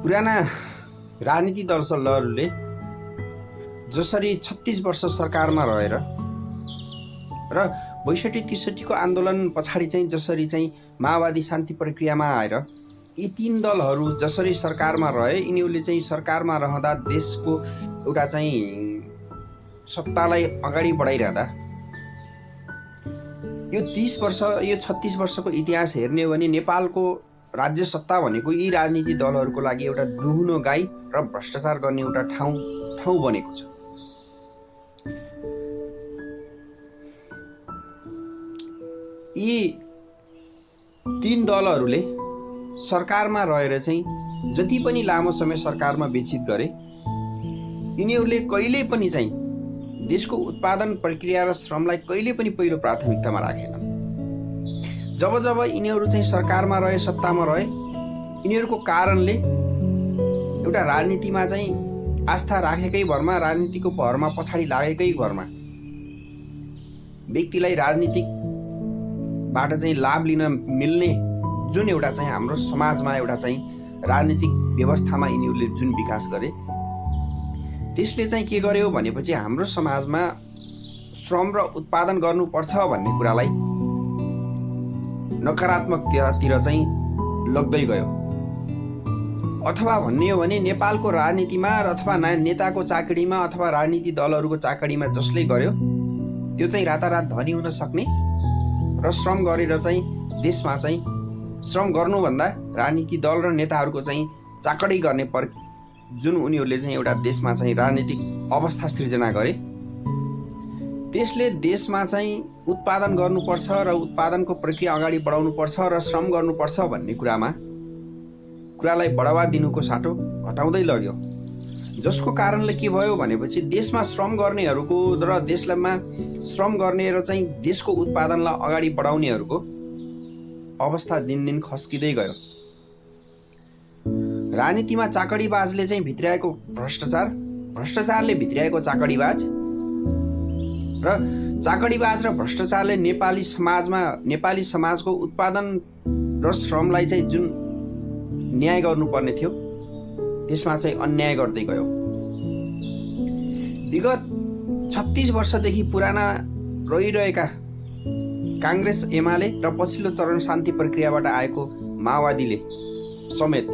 पुराना राजनीतिक दलहरूले जसरी 36 वर्ष सरकारमा रहेर र 62-63 को आन्दोलन पछाडि चाहिँ जसरी चाहिँ माओवादी शान्ति प्रक्रियामा आएर यी तीन दलहरू जसरी सरकारमा रहे, यिनीहरूले चाहिँ सरकारमा रहँदा देशको एउटा चाहिँ सत्तालाई अगाडि बढाइरहँदा यो 30 वर्ष यो 36 वर्षको इतिहास हेर्ने हो भने नेपालको राज्य सत्ता भनेको यी राजनीतिक दलहरूको लागि एउटा दुहुनो गाई र भ्रष्टाचार गर्ने एउटा ठाउँ बनेको छ। यी तीन दलहरूले सरकारमा रहेर चाहिँ जति पनि लामो समय सरकारमा व्यतीत गरे, यिनीहरूले कहिले पनि चाहिँ देशको उत्पादन प्रक्रिया र श्रमलाई कहिले पनि पहिलो प्राथमिकतामा राखेनन्। जब जब यिनीहरू चाहिँ सरकारमा रहे, सत्तामा रहे, यिनीहरूको कारणले एउटा राजनीतिमा चाहिँ आस्था राखेकै भरमा, राजनीतिको भरमा पछाडि लागेकै भरमा व्यक्तिलाई राजनीतिकबाट चाहिँ लाभ लिन मिल्ने जुन एउटा चाहिँ हाम्रो समाजमा एउटा चाहिँ राजनीतिक व्यवस्थामा यिनीहरूले जुन विकास गरे, त्यसले चाहिँ के गर्यो भनेपछि हाम्रो समाजमा श्रम र उत्पादन गर्नुपर्छ भन्ने कुरालाई नकारात्मकतिर चाहिँ लग्दै गयो। अथवा भन्ने हो भने नेपालको राजनीतिमा अथवा नेताको चाकडीमा अथवा राजनीतिक दलहरूको चाकडीमा जसले गर्यो त्यो चाहिँ रातारात धनी हुन सक्ने र श्रम गरेर चाहिँ देशमा चाहिँ श्रम गर्नुभन्दा राजनीतिक दल र नेताहरूको चाहिँ चाकडी गर्ने जुन उनीहरूले चाहिँ एउटा देशमा चाहिँ राजनीतिक अवस्था सृजना गरे, त्यसले देशमा चाहिँ उत्पादन गर्नुपर्छ र उत्पादनको प्रक्रिया अगाडि बढाउनुपर्छ र श्रम गर्नुपर्छ भन्ने कुरालाई बढावा दिनुको साटो घटाउँदै लग्यो। जसको कारणले के भयो भनेपछि देशमा श्रम गर्नेहरूको र देशमा श्रम गर्ने र चाहिँ देशको उत्पादनलाई अगाडि बढाउनेहरूको अवस्था दिनदिन खस्किँदै गयो। राजनीतिमा चाकडीबाजले चाहिँ भित्र्याएको भ्रष्टाचारले भित्र्याएको चाकडीबाज र चाकडीबाज र भ्रष्टाचारले नेपाली समाजको उत्पादन र श्रमलाई चाहिँ जुन न्याय गर्नुपर्ने थियो त्यसमा चाहिँ अन्याय गर्दै गयो। विगत 36 वर्षदेखि पुराना रहिरहेका काङ्ग्रेस, एमाले र पछिल्लो चरण शान्ति प्रक्रियाबाट आएको माओवादीले समेत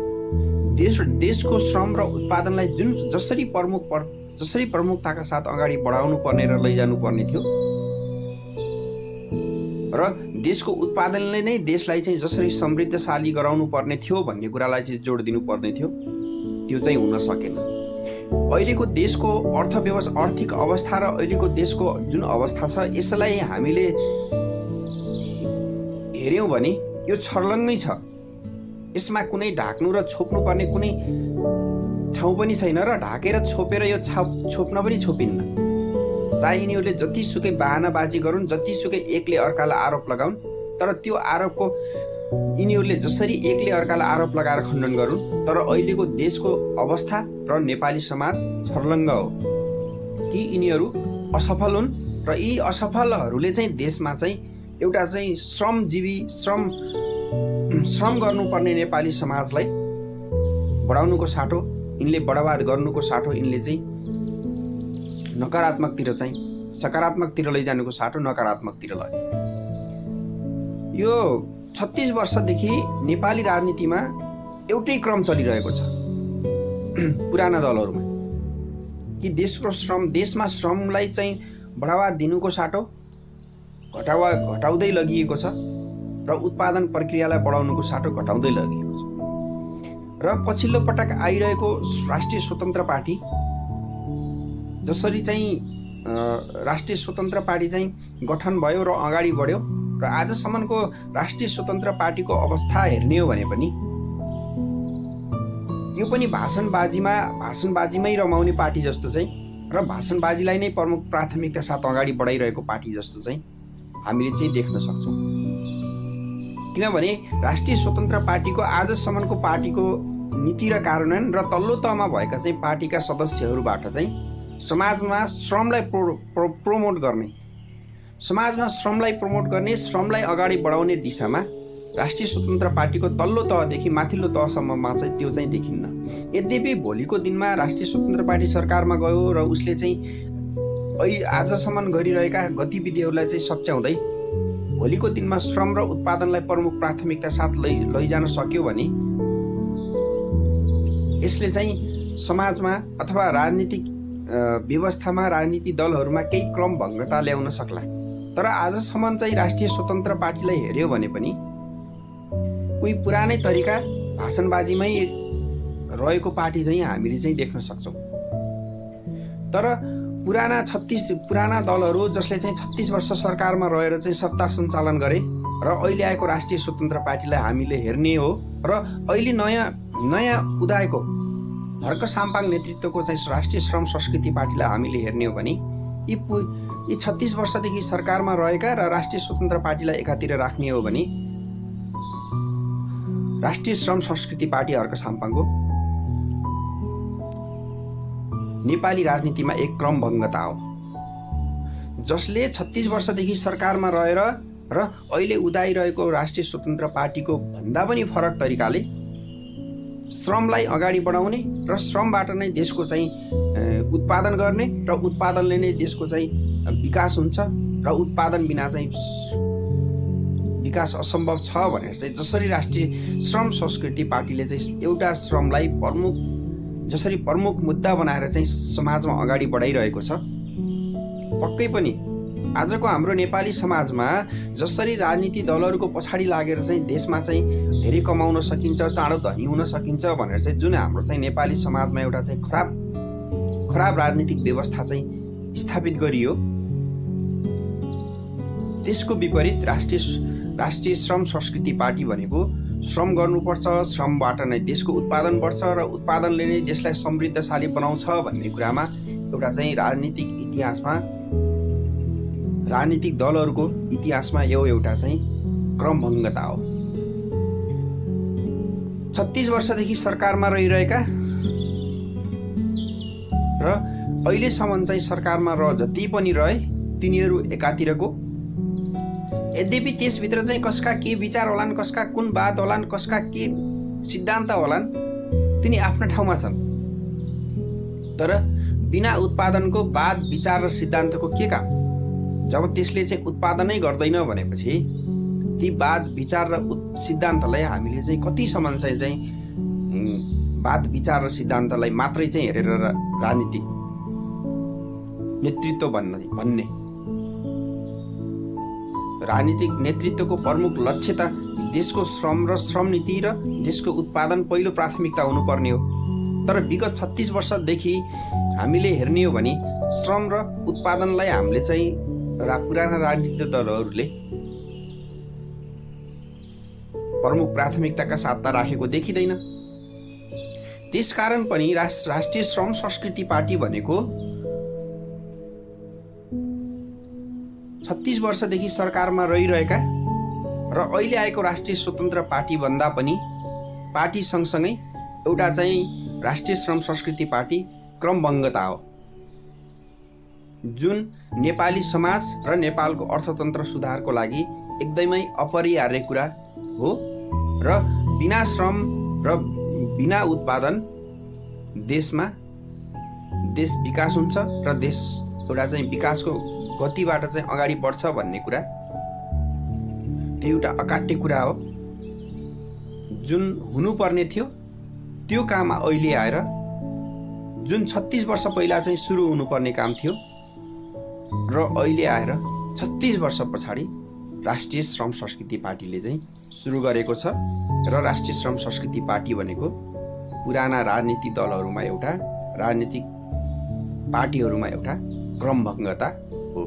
देशको श्रम र उत्पादनलाई जसरी प्रमुखताका साथ अगाडि बढाउनु पर्ने र लैजानु पर्ने थियो र देशको उत्पादनले नै देशलाई चाहिँ जसरी समृद्धशाली गराउनु पर्ने थियो भन्ने कुरालाई चाहिँ जोड दिनु पर्ने थियो, त्यो चाहिँ हुन सकेन। अहिलेको देशको आर्थिक अवस्था र अहिलेको देशको जुन अवस्था छ, यसलाई हामीले हेर्यौँ भने यो छर्लङ्गै छ। यसमा कुनै ढाक्नु र छोप्नु पर्ने कुनै ठाउँ पनि छैन र ढाकेर छोपेर यो छोप्न पनि छोपिन्न। चाहे यिनीहरूले जतिसुकै बहानाबाजी गरून्, जतिसुकै एकले अर्कालाई आरोप लगाउन्, तर त्यो आरोपको यिनीहरूले जसरी एकले अर्कालाई आरोप लगाएर खण्डन गरून्, तर अहिलेको देशको अवस्था र नेपाली समाज छर्लङ्ग हो कि यिनीहरू असफल हुन् र यी असफलहरूले चाहिँ देशमा चाहिँ एउटा चाहिँ श्रमजीवी श्रम गर्नुपर्ने नेपाली समाजलाई बढाउनुको साटो, यिनले बढावा गर्नुको साटो, यिनले चाहिँ नकारात्मकतिर चाहिँ सकारात्मकतिर लैजानुको साटो नकारात्मकतिर लगे। यो 36 वर्षदेखि नेपाली राजनीतिमा एउटै क्रम चलिरहेको छ पुराना दलहरूमा कि देशमा श्रमलाई चाहिँ बढावा दिनुको साटो घटाउँदै लगिएको छ र उत्पादन प्रक्रियालाई बढाउनुको साटो घटाउँदै लगिएको छ। र पछिल्लो पटक आइरहेको राष्ट्रिय स्वतन्त्र पार्टी जसरी चाहिँ राष्ट्रिय स्वतन्त्र पार्टी चाहिँ गठन भयो र अगाडि बढ्यो र आजसम्मको राष्ट्रिय स्वतन्त्र पार्टीको अवस्था हेर्ने हो भने पनि यो पनि भाषणबाजीमै रमाउने पार्टी जस्तो चाहिँ र भाषणबाजीलाई नै प्रमुख प्राथमिकता साथ अगाडि बढाइरहेको पार्टी जस्तो चाहिँ हामीले चाहिँ देख्न सक्छौँ। किनभने राष्ट्रिय स्वतन्त्र पार्टीको आजसम्मको पार्टीको नीति र कार्यान्वयन र तल्लो तहमा भएका चाहिँ पार्टीका सदस्यहरूबाट चाहिँ समाजमा श्रमलाई प्रमोट गर्ने, श्रमलाई अगाडि बढाउने दिशामा राष्ट्रिय स्वतन्त्र पार्टीको तल्लो तहदेखि माथिल्लो तहसम्ममा चाहिँ त्यो चाहिँ देखिन्न। यद्यपि भोलिको दिनमा राष्ट्रिय स्वतन्त्र पार्टी सरकारमा गयो र उसले चाहिँ आजसम्म गरिरहेका गतिविधिहरूलाई चाहिँ सच्याउँदै भोलिको दिनमा श्रम र उत्पादनलाई प्रमुख प्राथमिकता साथ लैजान सक्यो भने यसले चाहिँ समाजमा अथवा राजनीतिक व्यवस्थामा राजनीतिक दलहरूमा केही क्रमभङ्गता ल्याउन सक्ला। तर आजसम्म चाहिँ राष्ट्रिय स्वतन्त्र पार्टीलाई हेऱ्यो भने पनि कोही पुरानै तरिका भाषणबाजीमै रहेको पार्टी चाहिँ हामीले चाहिँ देख्न सक्छौँ। तर पुराना दलहरू जसले चाहिँ 36 वर्ष सरकारमा रहेर चाहिँ सत्ता सञ्चालन गरे र अहिले आएको राष्ट्रिय स्वतन्त्र पार्टीलाई हामीले हेर्ने हो र अहिले नयाँ उदाएको भर्खर साम्पाङ नेतृत्वको चाहिँ राष्ट्रिय श्रम संस्कृति पार्टीलाई हामीले हेर्ने हो भने यी 36 वर्षदेखि सरकारमा रहेका र राष्ट्रिय स्वतन्त्र पार्टीलाई एकातिर राख्ने हो भने राष्ट्रिय श्रम संस्कृति पार्टी हर्क साम्पाङको नेपाली राजनीतिमा एक क्रमभङ्गता हो, जसले 36 वर्षदेखि सरकारमा रहेर र अहिले उदाइरहेको राष्ट्रिय स्वतन्त्र पार्टीको भन्दा पनि फरक तरिकाले श्रमलाई अगाडि बढाउने र श्रमबाट नै देशको चाहिँ उत्पादन गर्ने र उत्पादनले नै देशको चाहिँ विकास हुन्छ र उत्पादन बिना चाहिँ विकास असम्भव छ भनेर चाहिँ जसरी राष्ट्रिय श्रम संस्कृति पार्टीले चाहिँ एउटा श्रमलाई जसरी प्रमुख मुद्दा बनाएर चाहिँ समाजमा अगाडि बढाइरहेको छ, पक्कै पनि आजको हाम्रो नेपाली समाजमा जसरी राजनीतिक दलहरूको पछाडि लागेर चाहिँ देशमा चाहिँ धेरै कमाउन सकिन्छ, चाँडो धनी हुन सकिन्छ भनेर चाहिँ जुन हाम्रो चाहिँ नेपाली समाजमा एउटा चाहिँ खराब राजनीतिक व्यवस्था चाहिँ स्थापित गरियो, त्यसको विपरीत राष्ट्रिय श्रम संस्कृति पार्टी भनेको श्रम गर्नुपर्छ, श्रमबाट नै देशको उत्पादन बढ्छ र उत्पादनले नै देशलाई समृद्धशाली बनाउँछ भन्ने कुरामा एउटा चाहिँ राजनीतिक दलहरूको इतिहासमा यो एउटा चाहिँ क्रमभङ्गता हो। 36 वर्षदेखि सरकारमा रहिरहेका र अहिलेसम्म चाहिँ सरकारमा जति पनि रहे तिनीहरू एकातिरको, यद्यपि त्यसभित्र चाहिँ कसका के विचार होलान्, कसका कुन बात होलान्, कसका के सिद्धान्त होलान्, तिनी आफ्ना ठाउँमा छन्। तर बिना उत्पादनको बात विचार र सिद्धान्तको के काम? जब त्यसले चाहिँ उत्पादनै गर्दैन भनेपछि ती बात विचार र सिद्धान्तलाई हामीले चाहिँ कतिसम्म चाहिँ बात विचार र सिद्धान्तलाई मात्रै चाहिँ हेरेर राजनीतिक नेतृत्व भन्ने राजनीतिक नेतृत्वको प्रमुख लक्ष्य त देशको श्रम र श्रम नीति र देशको उत्पादन पहिलो प्राथमिकता हुनुपर्ने हो। तर विगत 36 वर्षदेखि हामीले हेर्ने हो भने श्रम र उत्पादनलाई हामीले चाहिँ पुराना राजनीतिक दलहरूले प्रमुख प्राथमिकताका साथ त राखेको देखिँदैन। त्यसकारण पनि राष्ट्रिय श्रम संस्कृति पार्टी भनेको 36 वर्षदेखि सरकारमा रहिरहेका र अहिले आएको राष्ट्रिय स्वतन्त्र पार्टी भन्दा पनि पार्टी सँगसँगै एउटा चाहिँ राष्ट्रिय श्रम संस्कृति पार्टी क्रमभङ्गता हो, जुन नेपाली समाज र नेपालको अर्थतन्त्र सुधारको लागि एकदमै अपरिहार्य कुरा हो र बिना श्रम र बिना उत्पादन देश विकास हुन्छ र देश एउटा चाहिँ विकासको गतिबाट चाहिँ अगाडि बढ्छ भन्ने कुरा त्यो एउटा अकाट्य कुरा हो। जुन हुनुपर्ने थियो त्यो काम अहिले आएर जुन 36 वर्ष पहिला चाहिँ सुरु हुनुपर्ने काम थियो र अहिले आएर 36 वर्ष पछाडि राष्ट्रिय श्रम संस्कृति पार्टीले चाहिँ सुरु गरेको छ र राष्ट्रिय श्रम संस्कृति पार्टी भनेको पुराना राजनीतिक दलहरूमा एउटा राजनीतिक पार्टीहरूमा एउटा क्रमभङ्गता हो।